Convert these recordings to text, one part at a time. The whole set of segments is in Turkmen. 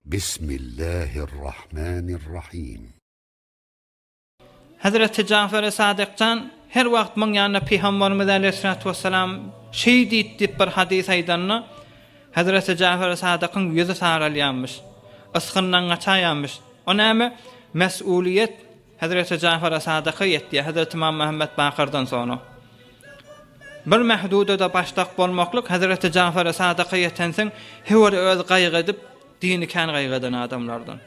Bismillahirrahmanirrahim. Hezreti Jaferi Sadyk jan her wagt muň ýanynda Pygamberimiz aleýhissalatu wessalam şeý diýdi diýip bir hadys aýdanda, Hezreti Jaferi Sadykyň ýüzi saralýarmyş. Ysgyndan gaçaýarmyş. O näme? Mes'uliýet Hezreti Jaferi Sadyka ýetýär, Hezreti Ymam Muhammet Bakyrdan soňra. Bir mähdudada başdak bolmaklyk Hezreti Jaferi Sadyka ýetensiň, höwür öz gaýgy edip, dini kän gaýgy eden adamlardan.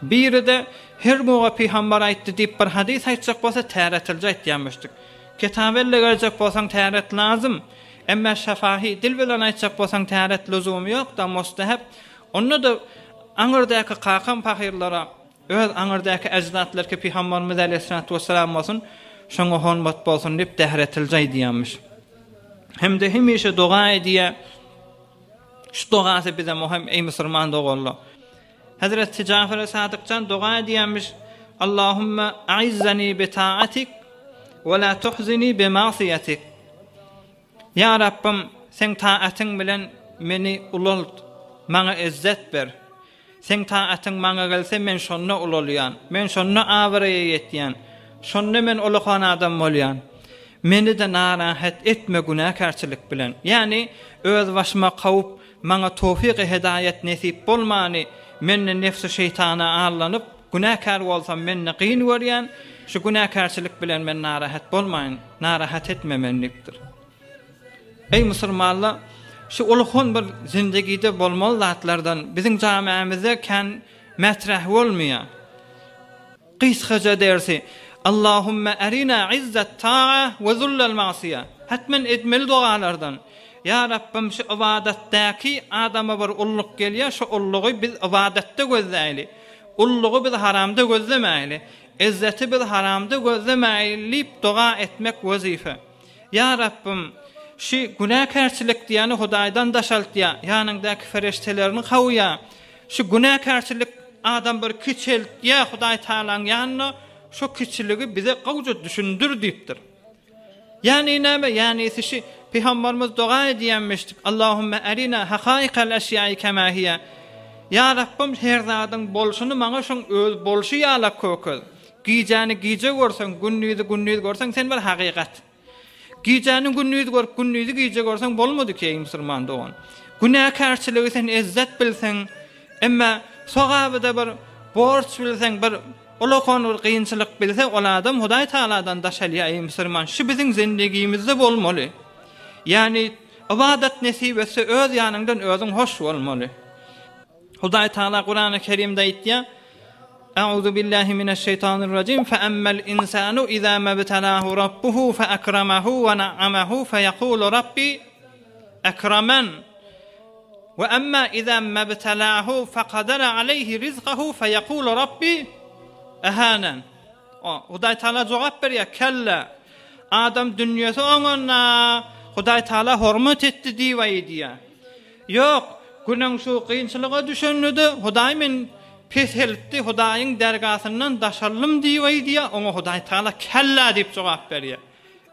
Biri-de her muga pygambar aýtdy diýip bir hadys aýtjak bolsa täretilje aýtýarmyşdyk. Kitap elle gerjek bolsaň täret lazym. Emme şafahi dil bilen aýtjak bolsaň täret lüzumy ýok-da mustahap. Onda-da aňyrdaky kakam pahyrlara öz aňyrdaky ejdatlarky pygambarymyz aleýhissalatu wessalam bolsun şoňa hormat bolsun diýip täretilje aýdýarmyş. Hem-de hemişe doga edýär. Şu dogasy bize muhim eý musulman doganlar. Hezreti Jafar Sadyk jan doga edýärmiş, Allahumma a'izzani bi taatik we la tuhzini bi ma'siyatik. Ýa Rabbym, seň taatyň bilen meni ulalt, maňa izzet ber. Seň taatyň maňa gelse men şonda ulalýan, men şonda abraýa ýetýän, şonda men ulakan adam bolýan. Meni-de narahat etme günäkärçilik bilen. Ýagny öz başyma kowup, maňa towfyky hedaýat nesip bolmany, men-de nefsi şeýtana allanyp, günäkär bolsam men-de gyn görýän, şu günäkärçilik bilen men narahat bolmaýyn, narahat etme meni diýipdir. Eý musulmanlar, şu ulhun bir zindigide bolmaly zatlardan biziň jamiamizde kän mätreh bolmaýar. Gysgaja dersi, Allahumma erina izzet ta'a we zullel ma'siýa. Hetmen etmeli dogalardan. Ýa Rabbym şu ybadatdaky adama bir ulluk gelýär, şu ullugy biz ybadatda gözläýli. Ullugy biz haramda gözlemäýli. Izzeti biz haramda gözlemäýli diýip doga etmek wezipe. Ýa Rabbym, şü günäkärçilik diýeni Hudaýdan daşaltýa, ýanyňdaky fereştelerini kowýa. Şu günäkärçilik adam bir kiçeltýä Hudaý Tagalaň ýanynda, şo kiçiligi bize gowja düşündir diýipdir. Ýagny näme? Ýagnysy şü, Pygambarymyz doga edýänmişdik, Allahümme erina hakaikal eşýai kema hiýe. Ýa Rabbym her zadyň bolşuny maňa şoň öz bolşy ýalak kökez. Gijäni gije görseň, gündizi gündiz görseň, sen bir hakykat. Gijäni gündiz görüp, gündizi gije görseň bolmady ki, eý musulman dogan. Günäkärçiligi sen ezzet bilseň, emma sogaby-da bir borç bilseň, bir ulakan bir kynçylyk bilse, ol adam Hudaý Tagaladan daş alýar, eý musulman. Şu biziň zendigimizde bolmaly. Ýagny, ybadat nesip etse, öz ýanyňdan özüň hoş bolmaly. Hudaý Tagala Kurany Kerimde aýtýar, Euzu billahi mineşşeýtanirrajim, fe emmel insanu iza mebtelahu rabbuhu fe ekremahu we na'amahu fe yekulu rabbi ekramen. We emma iza mebtelahu fe kadara aleyhi rizqahu fe yekulu rabbi ehanen. Hudaý Tagala jogap berýär, Kella! Adam dünýesi oňanda Hudaý Tagala hormat etdi diýip aýdýar. Ýok, günüň şu kynçylyga düşende-de Hudaý meni peseltdi, Hudaýyň dergasyndan daşaldym diýip aýdýar, oňa Hudaý Tagala Kella diýip jogap berýär.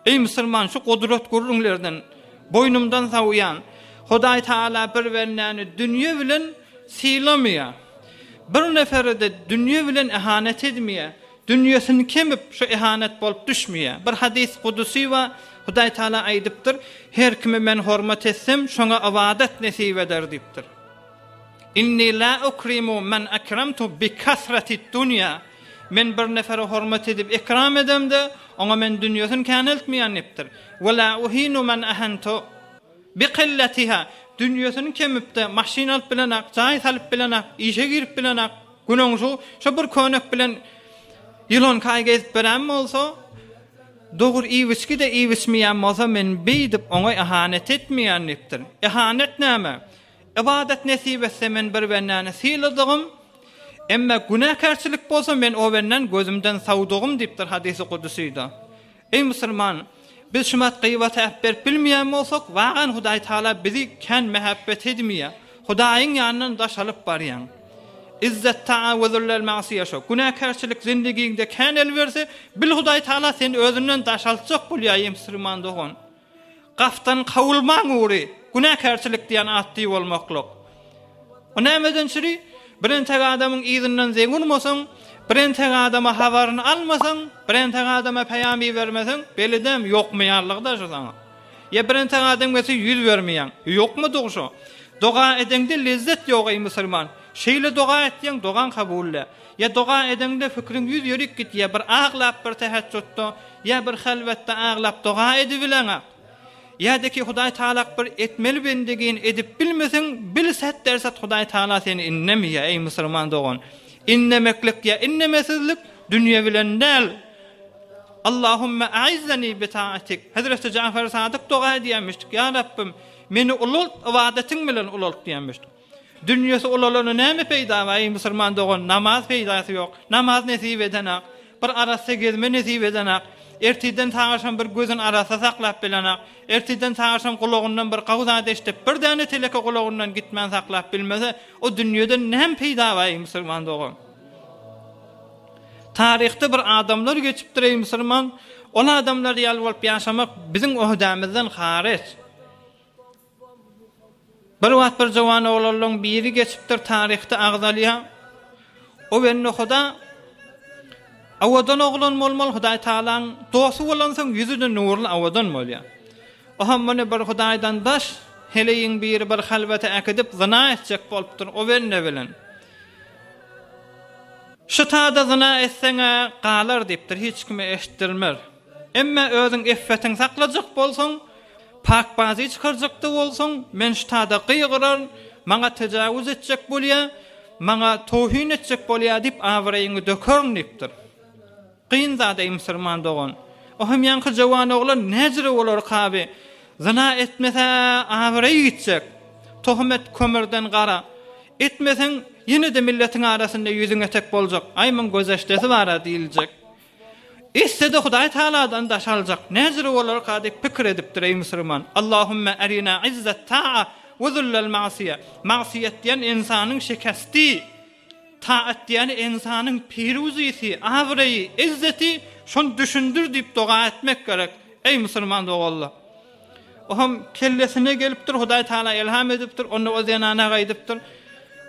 Eý musulman, şu gudrat gürrüňlerden boýnumdan sawýan, Hudaý Tagala bir bendäni dünýe bilen sylamaýar. Bir nefere-de dünýe bilen ehanet edmeýär. Dünýesini kemip, şu ehanet bolup düşmeýär. Bir hadys kudusy bar, Hudaý Tagala aýdypdyr, Her kime men hormat etsem, şoňa ybadat nesip eder diýipdir. Inni la ukrimu men akramtu bi kasratid dunýa. Men bir nefere hormat edip ekram edemde, oňa men dünýesini käneltmeýän diýipdir. We la uhinu men ahantu bi qillatiha. Dünýesini kemipde, maşyn alyp bilenak, jaý salyp bilenak, işe girip bilenak, günüň şu, şo bir könek bilen ýylankaý gezip beren bolsa, dogry iýip-içgi-de iýip-içmeýän bolsa, men beýdip oňa yhanet etmeýän diýipdir. Yhanet näme? Ybadat nesip etse men bir bendäni syladygym, emme günäkärçilik bolsa men o bendäni gözümden sawdygym diýipdir hadysy kudusyda. Eý musulman, biz şumat gybata äp berip bilmeýän bolsak, wagan Hudaý Tagala bizi kän mähebbet edmeýär. Hudaýyň ýanyndan daş alyp barýaň. Izzet ta'a we zullel ma'siýa şo. Günäkärçilik zindigiňde kän el berse, bil Hudaý Tagala seni özünden daşaltjak bolýar eý musulman dogan. Gafdan kawulmaň ugry, günäkärçilik diýen atdy bolmaklyk. O nämeden çüri? Birentek adamyň yzyndan zeň urmasaň, birentek adama habaryny almasaň, birentek adama peýam ibermeseň, belidem ýokmaýarlygy-da şu saňa. Ýa birentek adam gelse ýüz bermeýäň. Ýokmudygy şo. Doga edeňde lezzet ýok eý musulman. Şeýle doga etýäň, dogaň kabul däl. Ýa doga edeňde pikriň ýüz ýerik gidýär, bir aglap bir täheçjutda, ýa bir halwatda aglap doga edibileňak. Ýa-da ki Hudaý Tagalak bir etmeli bendigini edip bilmeseň, bil set derset Hudaý Tagala seni indemeýär, eý musulman dogan. Indemeklik ýa indemesizlik dünýe bilen däl. Allahümme aizzeni bi taatik. Hezreti Jafar Sadyk doga edýärmişdik, Ýa Rabbym, meni ulalt, ybadatyň bilen ulalt diýýärmişdik. Dünýesi ulalanda näme peýda bar, eý musulman dogan, namaz peýdasy ýok, namaz nesip edenak, bir arassa gezme nesip edenak, ertirden sagaşam bir gözüni arassa saklap bilenak, ertirden sagaşam gulagyndan bir gawy zat eşidip, bir däne teleke gulagyndan gitmän saklap bilmese, o dünýeden näme peýda bar, eý musulman dogan? Taryhda bir adamlar geçipdir, eý musulman, ol adamlar ýaly bolup ýaşamak biziň öhdämizden haryç. Bir wagt bir jowan oglanlaň biri geçipdir taryhda agzalýa. O bende huda owadan oglan bolmaly Hudaý Tagalaň dosty bolansoň ýüzüde nurly owadan bolýa. Oham muny bir Hudaýdan daş heleýiň biri bir halwata äkidip zyna etjek bolupdyr o bende bilen. Şu tada zyna etseň-ä galar diýipdir hiç kime eşitdirmer. Emme özüň effetiňi saklajak bolsaň, pakbazy çykarjak-da bolsaň, men şu tada gygyraryn, maňa tejawüz etjek bolýa, maňa towhin etjek bolýa diýip abraýyňy dökerin diýipdir. Kyn zat-eý musulman dogan. O hem ýaňky jowan oglan näjüre bolarka bi? Zyna etmese abraýy gitjek. Tohmet kömürden gara. Etmeseň, ýene-de milletiň arasynda ýüzüň etek boljak. Aý muň gözeşdesi bar-a diýiljek. Etse-de Hudaý Tagaladan daş aljak, näjüre bolarka diýip pikir edipdir, eý musulman. Allahümme erina izzet ta'a we zullel ma'siýe. Magsyýet diýen ynsanyň şikesti, taat diýeni ynsanyň piruzisi, abraýy, izzeti, şony düşündir diýip doga etmek gerek, eý musulman doganlar. Ohm kellesine gelipdir, Hudaý Tagala elham edipdir, onda o zenana gaýdypdyr.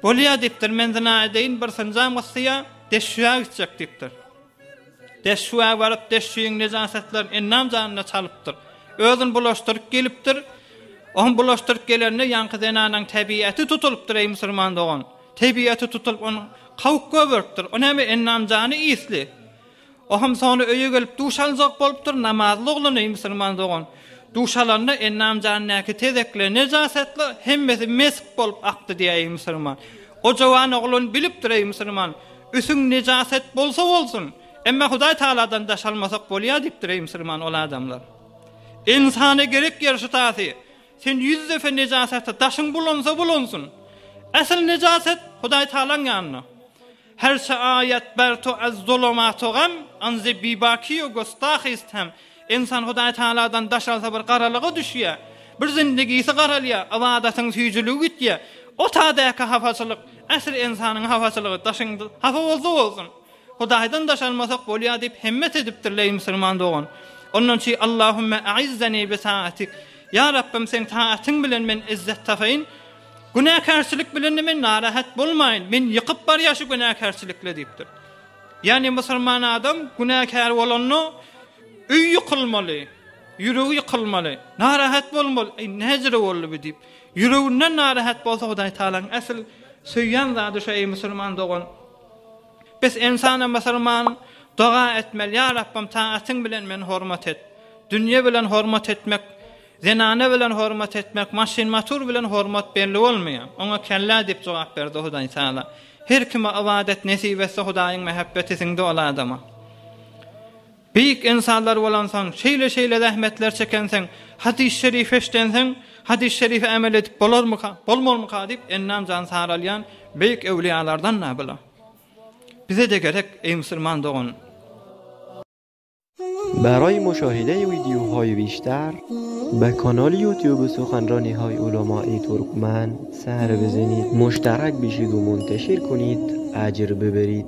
Bolýa diýipdir, men zyna edeýin, bir synjam gysýa, deşşüä gitjek diýipdir. Deşşüä baryp, deşşüýiň nejasatlaryny ennam janyna çalypdyr. Özüni bulaşdyryp gelipdir. Ohm bulaşdyryp gelende ýaňky zenanaň tebiaty tutulypdyr, eý musulman dogan. Tebiaty tutulyp, ony kawuk goberipdir. O näme ennam jany ysly. Oham soňra öýe gelip duş aljak bolupdyr, namazly oglan eý musulman dogan. Duş alanda ennam janyndäki tezekle, nejasetler hemmesi mesk bolup akdy diýýär eý musulman. O jowan oglan bilipdir eý musulman, üsüň nejaset bolsa bolsun, emma Hudaý Tagaladan daş almasak bolýar diýipdir eý musulman ol adamlar. Ynsana gerek ýeri şu tasy. Sen ýüz defe nejasete daşyň bulansa bulansyn. Äsl nejaset Hudaý Tagalaň ýanynda. Herçe aýat ber to az zolomato gam, anze bibakiyo gostah ist hem. Ynsan Hudaý Tagaladan daş alsa bir garalyga düşýär. Bir zindigisi garalýar, ybadatyň süýjüligi gitýär. O tadäki hapaçylyk, äsli ynsanyň hapaçylygy daşyň hapa bolsa bolsun. Hudaýdan daş almasak bolýar diýip hemmet edipdirler eý musulman dogan. Ondan çy Allahümme aizzeni bi taatik. Ýa Rabbym seň taatyň bilen men izzet tapaýyn. Günäkärçilik bilen-de men narahat bolmaýyn, men ýykyp barýar şu günäkärçilikle diýipdir. Ýagny musulman adam günäkär bolanda öý ýykylmaly, ýüregi ýykylmaly, narahat bolmaly, eý näjüre boldy bu diýip. Ýüreginden narahat bolsa Hudaý Tagalaň äsl söýýän zady şu eý musulman dogan. Biz ynsana musulman doga etmeli, ýa Rabbym taatyň bilen meni hormat et. Dünýe bilen hormat etmek Zenana bilen hormat etmek, maşyn-motor bilen hormat belli bolmaýar. Oňa kellä diýip jogap berdi Hudaý Tagala. Her kime ybadat nesip etse Hudaýyň mähebbeti siňdi ol adama. Beýik ynsanlar bolansoň, şeýle-şeýle zähmetler çekenseň, hadys-şerif eşdenseň, hadys-şerife emel edip bolarmyka, bolmarmyka diýip ennam-jan saralýan beýik öwlüýalardan-da bula. Bize-de gerek, eý musulman dogan! برای مشاهده ویدیوهای بیشتر به کانال یوتیوب سخنرانی های علمای ترکمن سر بزنید مشترک بشید و منتشر کنید اجر ببرید.